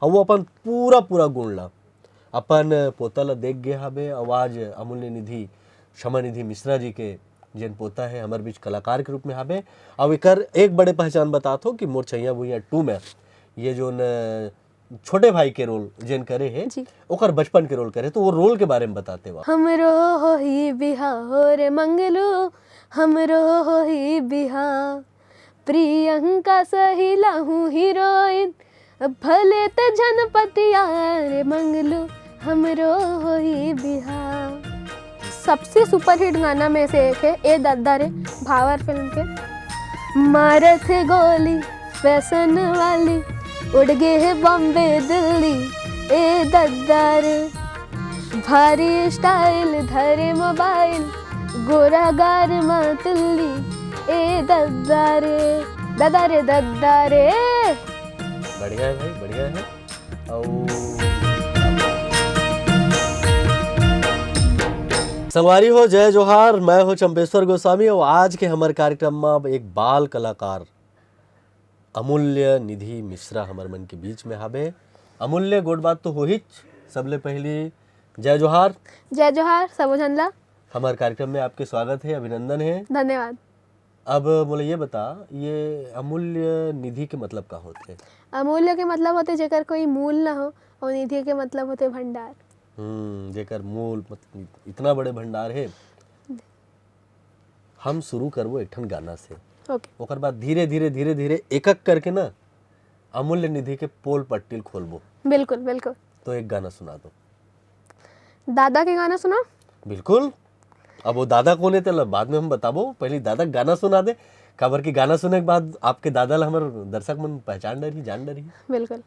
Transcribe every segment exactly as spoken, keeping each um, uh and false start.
अउ वो अपन पूरा पूरा गुण ला अपन पोता ला देख गे हाबे। अउ आज अमूल्य निधि, क्षमा निधि मिश्रा जी के जेन पोता हे, हमर बीच कलाकार के रूप में हाबे। अउ एकर एक बड़े पहचान बतात हो कि मोर छैया भुइया टू में ये जोन छोटे भाई के रोल जेन करे हे, जी। ओकर बचपन के रोल करे, तो वो रोल के बारे में बताते हुआ। हमरो होही बिहा हो रे मंगलू, हमरो होही बिहा। प्रियंका सही लाहू हीरोइन, अब भले त झन पतिया रे मंगलू, हमरो होही बिहा। सबसे सुपरहिट गाना में से एक है ए दद्दा रे, भावर फिल्म के। मारत है गोली फैशन वाली, उड़ गए है बॉम्बे दिल्ली, ए दद्दा रे। भारी स्टाइल धरे मोबाइल, गोरा गार मा तिल्ली, ए दद्दा रे, ददा रे दद्दा रे। बढ़िया है भाई, बढ़िया है। अउ संगवारी हो, जय जोहार, मैं हो चंपेश्वर गोस्वामी। अउ आज के हमर कार्यक्रम में अब एक बाल कलाकार अमूल्य निधि मिश्रा हमर मन के बीच में हाबे। अमूल्य, गोठ बात तो होहिच, सबले पहली जय जोहार। जय जोहार सबो झन ला। हमर कार्यक्रम में आपके स्वागत है, अभिनंदन है। धन्यवाद। अब मोला ये बता, ये अमूल्य निधि के मतलब का होथे? अमूल्य के मतलब होथे जेकर कोई मूल ना हो, और निधि के मतलब होथे भंडार। हम्म, जेकर मूल, मतलब, इतना बड़े भंडार है। हम शुरू करबो एक ठन गाना से। ओके। ओकर बाद धीरे, धीरे, धीरे, धीरे एक एक करके ना अमूल्य निधि के पोल पट्टी ल खोलबो। बिल्कुल, बिल्कुल। तो एक गाना सुना दो। दादा के गाना सुना? बिल्कुल। अब वो दादा कोन है, तेला बाद में हम बताबो, पहले दादा के गाना सुना दे, काबर कि गाना सुने के बाद आपके दादा ला हमर दर्शक मन पहचान डरही, जान डरही। बिल्कुल।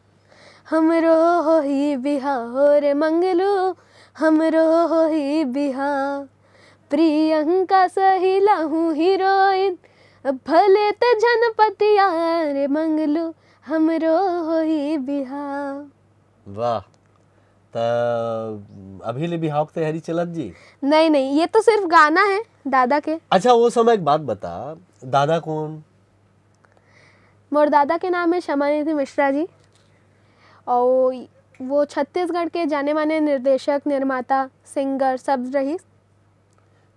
हमरो होही बिहा हो रे मंगलू, हमरो होही बिहा। प्रियंका सही लाहू हीरोइन, अब भले त झन पतिया रे मंगलू, हमरो होही बिहा। वाह, त अभी ले बिहाव के तैयारी चलत जी? नहीं, नहीं, ये तो सिर्फ गाना है दादा के। अच्छा, वो समय एक बात बता, दादा कौन? मोर दादा के नाम है क्षमानिधि मिश्रा जी, और वो छत्तीसगढ़ के जाने माने निर्देशक, निर्माता, सिंगर सब रहिस।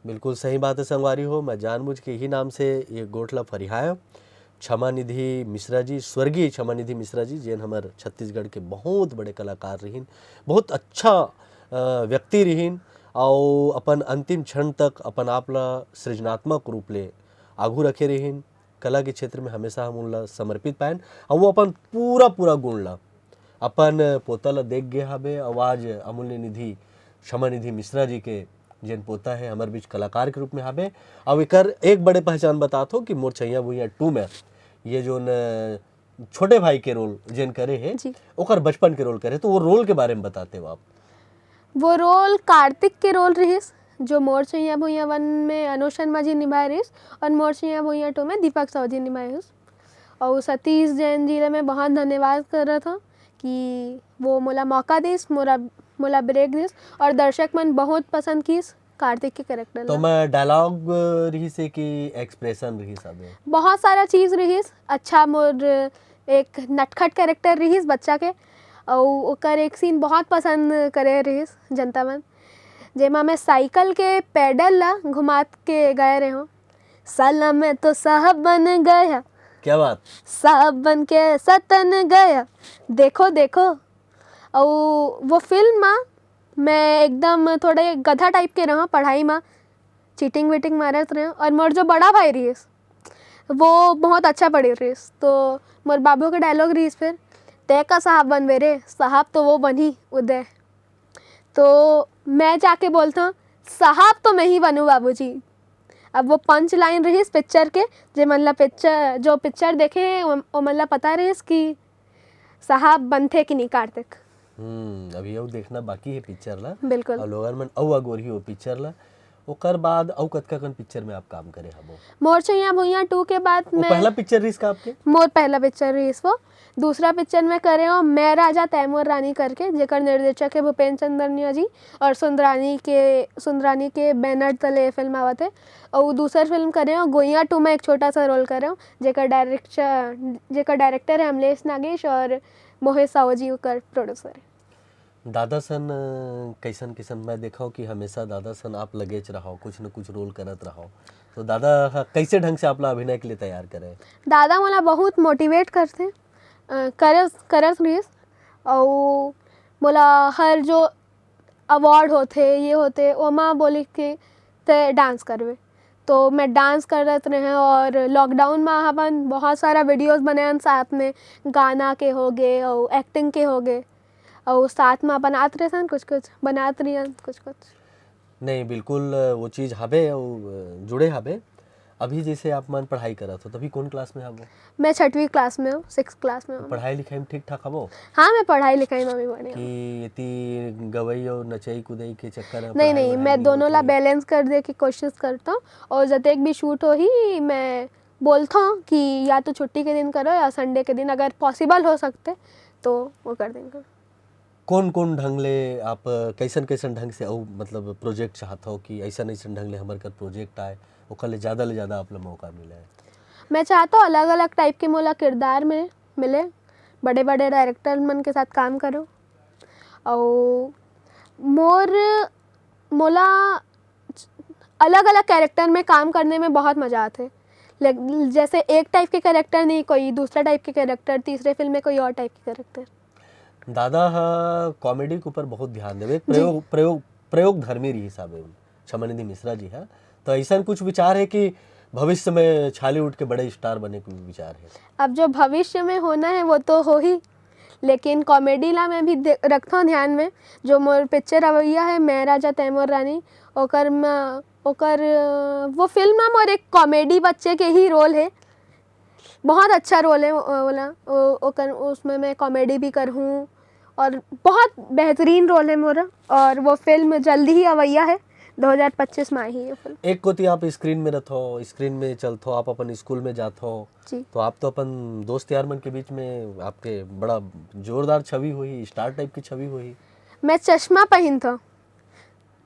बिल्कुल सही बात है संगवारी हो, मैं जानबूझ के यही नाम से ये गोठ ला फरिहायो। क्षमा निधि मिश्रा जी, स्वर्गीय क्षमा निधि मिश्रा जी, जेन हमर छत्तीसगढ़ के बहुत बड़े कलाकार रहिन, बहुत अच्छा, अ, व्यक्ति रहिन, अउ अपन अंतिम क्षण तक अपन आप ला सृजनात्मक रूप ले आगू रखे रहिन। कला के क्षेत्र में हमेशा हम उनला समर्पित पाएन, अउ वो अपन पूरा, पूरा गुण ला अपन पोता ला देख गे हाबे, अउ आज अमूल्य निधि, क्षमा निधि मिश्रा जी के जेन पोता है, हमर बीच कलाकार के रूप में हाबे। अउ एकर एक बड़े पहचान बतात हो कि मोर छैया भुइया टू में ये जोन छोटे भाई के रोल जेन करे है, जी। ओकर बचपन के रोल करे, तो वो रोल के बारे में बताते हो आप। वो रोल कार्तिक के रोल रहिस, जो मोर छैया भुइया वन में अनुज शर्मा जी निभाए रहिस, और मोर छैया भुइया टू में दीपक साहू जी निभाए रहिस। और सतीश जैन जी ला मैं बहुत धन्यवाद करत हूँ कि वो मोला मौका दिस, मोला, मोला ब्रेक दिस, और दर्शक मन बहुत पसंद किस कार्तिक के कैरेक्टर तो ला। मैं डायलॉग रहिस है कि एक्सप्रेशन रहिस हवे? बहुत सारा चीज रहिस। अच्छा, मोर एक नटखट कैरेक्टर रहिस बच्चा के, अउ ओकर एक सीन बहुत पसंद करे रहिस जनता मन, जेमा मैं साइकिल के पैडल ला घुमात के गए रहे हूँ। साला मैं तो साहब बन गया, क्या बात? साहब बन के सतन गया, देखो देखो। अउ वो फिल्म मा मैं एकदम थोड़े गधा टाइप के रहा पढ़ाई मा, चीटिंग वीटिंग मारत रहे। और मोर जो बड़ा भाई रहिस, वो बहुत अच्छा पढ़े रहिस, तो मोर बाबू के डायलॉग रहिस फिर, "तय का साहब बनबे रे, साहब तो वो बनही उदय।" तो मैं जाके बोलता हूँ, "साहब तो मैं ही बनूँ बाबूजी।" अब वो पंच लाइन रहिस पिक्चर के, जे मन ला पिक्चर, जो पिक्चर देखे हैं, वो, वो मन ला पता रहिस कि साहब बनथे कि नहीं कार्तिक। हम्म, अभी अउ देखना बाकी है पिक्चर ला। बिल्कुल। अउ लोगन मन अउ अगोरही हो पिक्चर ला। ओकर बाद अउ कतका कन पिक्चर में आप काम करे हबो? मोर छैया भुइया टू के बाद वो मैं पहला पिक्चर रहिस का आपके? मोर पहला पिक्चर रहिस वो। दूसरा पिक्चर मैं करे हूँ मैं राजा तैमूर रानी करके, जेकर निर्देशक है भूपेन चंद्रनिया जी, और सुंदरानी के, सुंदरानी के बैनर तले ये फिल्म आवत है। और दूसर फिल्म करे हूँ गोइया टू में एक छोटा सा रोल करे हूँ, जेकर डायरेक्शन, जेकर डायरेक्टर है अमलेश नागेश और मोहित साहू जी ओकर प्रोड्यूसर हे। दादा सन, अ, कइसन कइसन मैं देखव कि हमेशा दादा सन आप लगेच रहव, कुछ न कुछ रोल करत रहव, तो दादा ह कइसे ढंग से आप ला अभिनय के लिए तैयार करे? दादा मोला बहुत मोटिवेट करथे, अ, करस करस रहिस, अउ मोला हर जो अवार्ड होथे, ये होथे, ओमा बोलिस कि ते डांस करबे। तो मैं डांस करत रहें और लॉकडाउन में अपन बहुत सारा वीडियोस बनाएन साथ में, गाना के होगे अउ एक्टिंग के होगे, अउ साथ में अपन आत रहन कुछ कुछ, बनात रहन कुछ कुछ। नहीं, बिल्कुल, अ, वो चीज़ हवे अउ, अ, जुड़े हवे। अभी जैसे आप मन पढ़ाई करत हो, तभी कौन क्लास में हवो? मैं छठवीं क्लास में हूँ, सिक्स क्लास में हूँ। पढ़ाई लिखाई में ठीक ठाक हवो? हाँ, मैं पढ़ाई लिखाई में भी बढ़िया हूँ। कि इतनी गवई और नचई कुदई के चक्कर में नहीं, पढ़ाई नहीं, वढ़ाई मैं नहीं दोनों होत ला होही? बैलेंस कर दे के कोशिश करता हूँ, और जतेक भी शूट होही, मैं बोलता हूँ कि या तो छुट्टी के दिन करो या संडे के दिन, अगर पॉसिबल हो सकते तो वो कर देंगे। कौन-कौन ढंग ले आप, कइसन-कइसन ढंग से अउ मतलब प्रोजेक्ट चाहत हो कि अइसन-अइसन ढंग ले हमर कर प्रोजेक्ट आए, ओकर ले ज़्यादा ले ज़्यादा आप ला मौका मिले? मैं चाहता हूँ अलग-अलग टाइप के मोला किरदार में मिले, बड़े-बड़े डायरेक्टर मन के साथ काम करूँ। अउ मोर, मोला अलग-अलग कैरेक्टर में काम करने में बहुत मज़ा आथे। लाइक, जैसे एक टाइप के कैरेक्टर नहीं, कोई दूसरा टाइप के कैरेक्टर, तीसरे फिल्म में कोई और टाइप के कैरेक्टर। दादा ह कॉमेडी के ऊपर बहुत ध्यान देवे, एक जी। प्रयोग, प्रयोग, प्रयोगधर्मी रहिस हवे छमानिधि मिश्रा जी ह। तो अइसन कुछ विचार हे कि भविष्य में छॉलीवुड के बड़े स्टार बने के विचार हे? अब जो भविष्य में होना है, वो तो होही, लेकिन कॉमेडी ला मैं भी दे-, रखथों ध्यान में। जो मोर पिक्चर अवइया है, मैं राजा तैं मोर रानी, ओकर म-, ओकर, वो फिल्म में मोर एक कॉमेडी बच्चे के ही रोल है। बहुत अच्छा रोल है ओ-, ओला, ओ-, ओकर, उसमें मैं कॉमेडी भी करहूँ और बहुत बेहतरीन रोल है मोरा। और वो फिल्म जल्दी ही अवइया है, दो हज़ार पच्चीस में आई है ये फिल्म। एक कोती आप स्क्रीन में रथो, स्क्रीन में चलथो, आप अपन स्कूल में जाथो, जी। तो आप तो अपन दोस्त यार मन के बीच में आपके बड़ा जोरदार छवि होही, स्टार टाइप की छवि होही। मैं चश्मा पहनथो,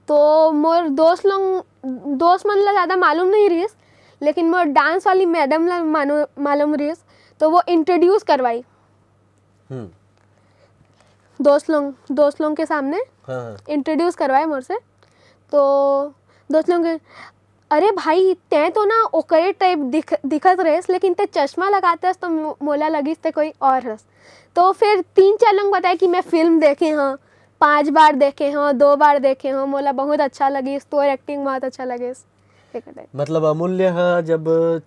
तो मोर दोस्त लोग, दोस्त मन ला ज़्यादा मालूम नहीं रहिस, लेकिन मोर डांस वाली मैडम ला मानो-, मालूम रहिस, तो वो इंट्रोड्यूस करवाई। हम्म। दोस्त लोग, दोस्त लोग के सामने हाँ, हाँ। इंट्रोड्यूस करवाए मोर से। तो दोस्त लोग के, "अरे भाई, तैं तो ना ओकरे टाइप दिख-, दिखत रहेस, लेकिन तैं चश्मा लगाते हस तो मो-, मोला लगिस तैं कोई और हस।" तो फिर तीन चार लोग बताए कि मैं फिल्म देखे हूँ, पाँच बार देखे हूँ, दो बार देखे हूँ, मोला बहुत अच्छा लगिस, तोर एक्टिंग बहुत अच्छा लगिस। ये कहते हैं। मतलब अमूल्य ह जब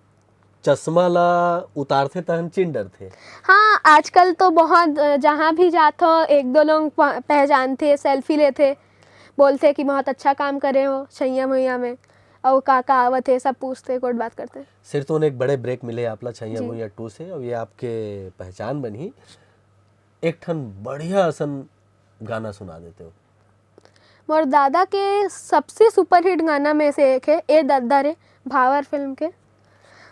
चश्मा ला उतारथे तहन चिन डरथे। हाँ, आजकल तो बहुत, अ, जहाँ भी जात हो, एक दो लोग प-, पहचानथे, सेल्फी लेथे, बोलथे कि बहुत अच्छा काम करे हो छैया मुइया में, अउ का का आवत हे, सब पूछथे, गोठ बात करथे। सिर तो एक बड़े ब्रेक मिले आप ला छैया जी। मुइया टू से, अउ ये आपके पहचान बनही। एक ठन बढ़िया असन गाना सुना देते हो। मोर दादा के सबसे सुपरहिट गाना में से एक है ए दद्दा रे, भावर फिल्म के।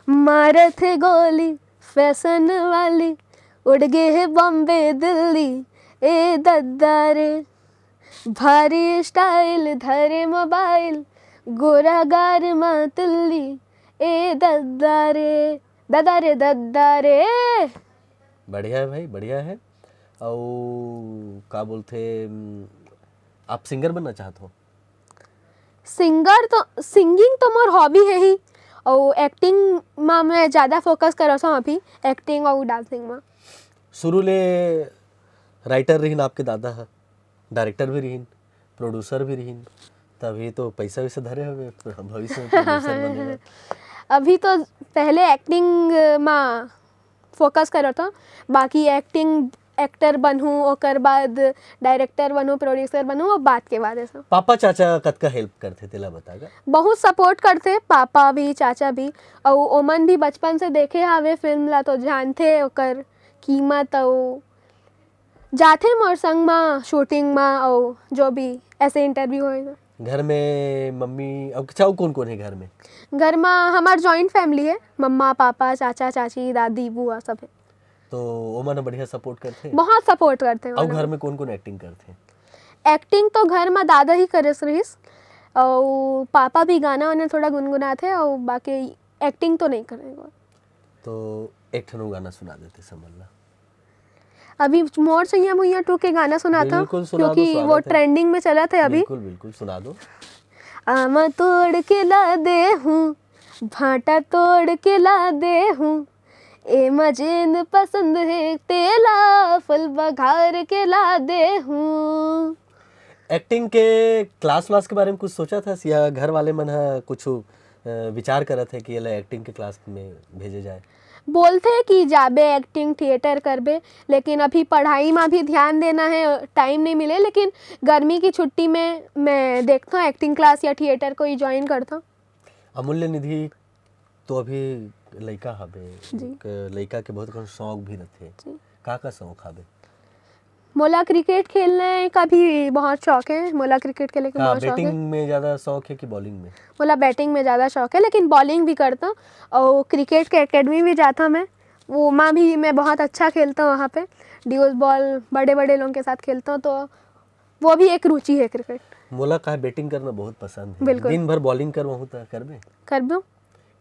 मारत हे गोली फैशन वाली, उड़ गे हे बॉम्बे दिल्ली, ए दद्दा रे। भारी स्टाइल धरे मोबाइल, गोरा गार मा तिल्ली, ए दद्दा रे, ददा रे, दद्दा रे। बढ़िया है भाई, बढ़िया है। अउ का बोलथे, उम, आप सिंगर बनना चाहत हो? सिंगर तो, सिंगिंग तो मोर हॉबी है ही, अउ एक्टिंग मा मैं ज़्यादा फोकस करत हूँ अभी, एक्टिंग अउ डांसिंग मा। शुरू ले राइटर रहिन आपके दादा ह, डायरेक्टर भी रहिन, प्रोड्यूसर भी रहिन, तभी तो पैसा वैसा धरे हवे, भविष्य में प्रोड्यूसर बने बर। अभी तो पहले एक्टिंग मा फोकस करत हूँ, बाकी एक्टिंग, एक्टर बनहूँ, ओकर बाद डायरेक्टर बनहूँ, प्रोड्यूसर बनहूँ, वो बात के बात है सब। पापा चाचा कतका हेल्प करथे तेला बता गा। बहुत सपोर्ट करथे पापा भी, चाचा भी, अउ ओमन भी बचपन से देखे हावे फिल्म ला तो जानथे ओकर कीमत, अउ जाथे मोर संग मा शूटिंग मा, अउ जो भी ऐसे इंटरव्यू होए तो। घर में मम्मी, अब अच्छा, अउ कौन कौन है घर में? घर मा हमार जॉइंट फैमिली है, मम्मा, पापा, चाचा, चाची, दादी, बुआ सब है। तो ओमन ह बढ़िया सपोर्ट करथे? बहुत सपोर्ट करथे अउ ओमन ह। घर में कौन कौन एक्टिंग करथे? एक्टिंग तो घर मा दादा ही करेस रहिस, अउ पापा भी गाना वाना थोड़ा गुनगुनाथे, अउ बाकी एक्टिंग तो नहीं करे वो। तो एक ठन गाना सुना देते समझ ला। अभी मोर सैया मुइया टू के गाना सुनाता हूँ, बिल्कुल सुना दो, क्योंकि वो स्वागत है। ट्रेंडिंग में चलत है अभी। बिल्कुल बिल्कुल सुना दो। आमा तोड़ के ला दे हूँ, भाटा तोड़ के ला दे हूँ, ए मजेन पसंद है तेला, फल बघार के ला दे हूँ। एक्टिंग के क्लास व्लास के बारे में कुछ सोचा था या घर वाले मन ह कुछ विचार करत है कि एला एक्टिंग के क्लास में भेजे जाए? बोलते कि जाबे एक्टिंग थिएटर करबे, लेकिन अभी पढ़ाई में भी ध्यान देना है, टाइम नहीं मिले। लेकिन गर्मी की छुट्टी में मैं देखता हूँ एक्टिंग क्लास या थिएटर कोई ज्वाइन करता हूँ। अमूल्य निधि, तो अभी लइका हबे, जी। एक लइका के बहुत कन शौक भी रथे। जी। का का शौक हबे? मोला क्रिकेट खेलने का भी बहुत शौक है। मोला क्रिकेट खेलने का का बहुत शौक है। बैटिंग में ज्यादा शौक है कि बॉलिंग में? मोला बैटिंग में ज़्यादा शौक है, लेकिन बॉलिंग भी करता हूँ। और क्रिकेट के एकेडमी भी जाता हूँ मैं, वो माँ भी, मैं बहुत अच्छा खेलता हूँ वहाँ पे। ड्यूस बॉल बड़े बड़े लोगों के साथ खेलता हूँ, तो वो भी एक रुचि है क्रिकेट। मोला का बैटिंग करना बहुत पसंद है। बिल्कुल। दिन भर बॉलिंग करवाहूँ तो करबे? कर दो।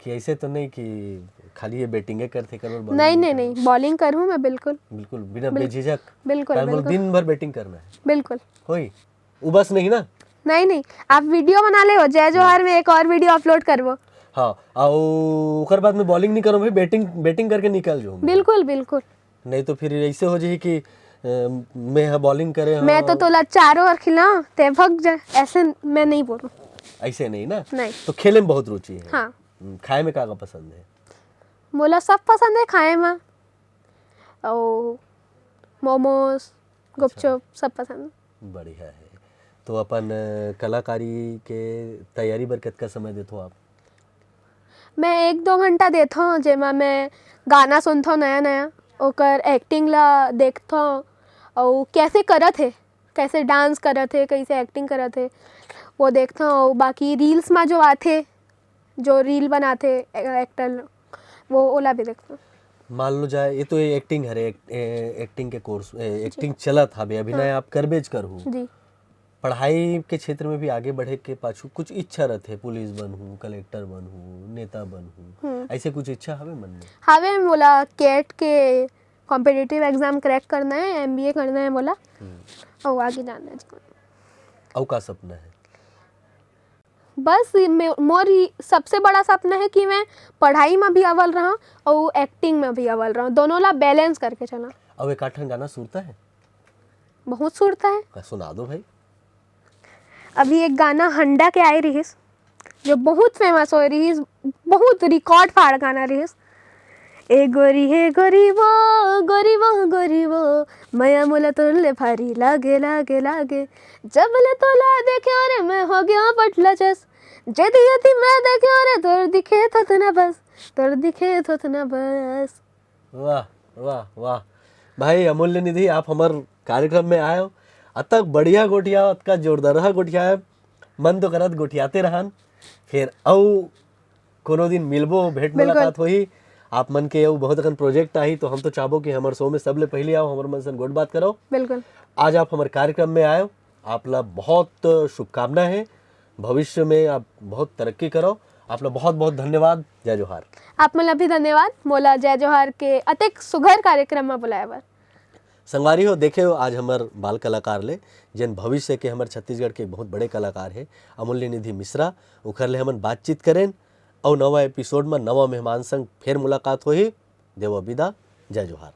कि ऐसे तो नहीं कि खाली ये बैटिंगे करथे, कर बॉलिंग नहीं नहीं नहीं, बॉलिंग करूँ मैं बिल्कुल। बिल्कुल बिना बेझिझक। बिल्कुल काहे मोला बिल्कुल दिन भर बैटिंग करना है। बिल्कुल। होई? उ बस नहीं ना? नहीं नहीं, आप वीडियो बना ले हो, जय जोहार में एक और वीडियो अपलोड करबो। हाँ, और ओकर बाद में बॉलिंग नहीं करूँ भाई, बैटिंग बैटिंग करके निकल जाऊँ। बिल्कुल बिल्कुल। नहीं तो फिर ऐसे हो जाए कि अ, मैं ह बॉलिंग करे हूँ। मैं तो तोला चारों ओर खिला, ते भग जा, ऐसे मैं नहीं बोलूँ। ऐसे नहीं ना? नहीं। तो खेले में बहुत रुचि है। हाँ। हम्म, खाए में का का पसंद है? मोला सब पसंद है खाए में, और मोमोज, गुपचुप सब पसंद। बढ़िया है। तो अपन अ, कलाकारी के तैयारी बर कितना समय देथो आप? मैं एक दो घंटा देथो, जेमा मैं गाना सुनथो नया नया, ओकर एक्टिंग ला देखथो, और कैसे करत है, कैसे डांस करत है, कैसे एक्टिंग करत है, वो देखथो। और बाकी रील्स में जो आथे, जो रील बनाथे एक्टर, वो ओला भी देखथो। मान लो जाए, ये तो ये एक्टिंग हरे, एक, ए, एक्टिंग के कोर्स, ए, एक्टिंग चलत हवे, अभिनय आप करबेज करहू। जी। पढ़ाई के क्षेत्र में भी आगे बढ़े के पाछू कुछ इच्छा रहते, पुलिस बनहू, कलेक्टर बनहू, नेता बनहू, हम्म। ऐसे कुछ इच्छा हवे मन में? हवे, मोला कैट के कॉम्पिटिटिव एग्जाम क्रैक करना है, एमबीए करना है मोला, और आगे जाना है। और का सपना है? बस ये मे- मोर ही सबसे बड़ा सपना है कि मैं पढ़ाई में भी अव्वल रहा और एक्टिंग में भी अव्वल रहा, दोनों ला बैलेंस करके चला। और एक आठन गाना सुरता है? बहुत सुरता है। का सुना दो भाई। अभी एक गाना हंडा के आए रहिस, जो बहुत फेमस हो रहिस, बहुत रिकॉर्ड फाड़ गाना रहिस। ए गोरी हे गोरी वो, गोरी वो, गोरी वो, मया मोला तोर ले भारी लागे, लागे, लागे। जब ले तोला देखे रे मैं हो गया बटला जस, जदी यदि मैं देखे रे तोर दिखे थोथना बस, तोर दिखे थोथना बस। वाह, वाह, वाह। भाई अमूल्य निधि, आप हमर कार्यक्रम में आए हो, अतक बढ़िया गोठिया, अतका जोरदार गोठिया है, मन तो करत गोठियाते रहन, फिर अउ कोनो दिन मिलबो, भेंट बिल्कुल। मुलाकात होही। आप मन के अउ बहुत अकन प्रोजेक्ट आही, तो हम तो चाहबो कि हमर शो में सबले पहले आओ, हमर मन सन गोठ बात करो। बिल्कुल। आज आप हमर कार्यक्रम में आए हो, आप ला बहुत शुभकामना है, भविष्य में आप बहुत तरक्की करो। आप ला बहुत बहुत धन्यवाद। जय जोहार। आप मन ला भी धन्यवाद, मोला जय जोहार के अतेक सुघर कार्यक्रम में बुलाए बर। संगवारी हो, देखे हो आज हमर बाल कलाकार ले, जेन भविष्य के हमर छत्तीसगढ़ के बहुत बड़े कलाकार है, अमूल्य निधि मिश्रा। उखर ले हमन बातचीत करेन, अउ नवा एपिसोड में नवा मेहमान संग फिर मुलाकात होही। देवा बिदा, जय जोहार।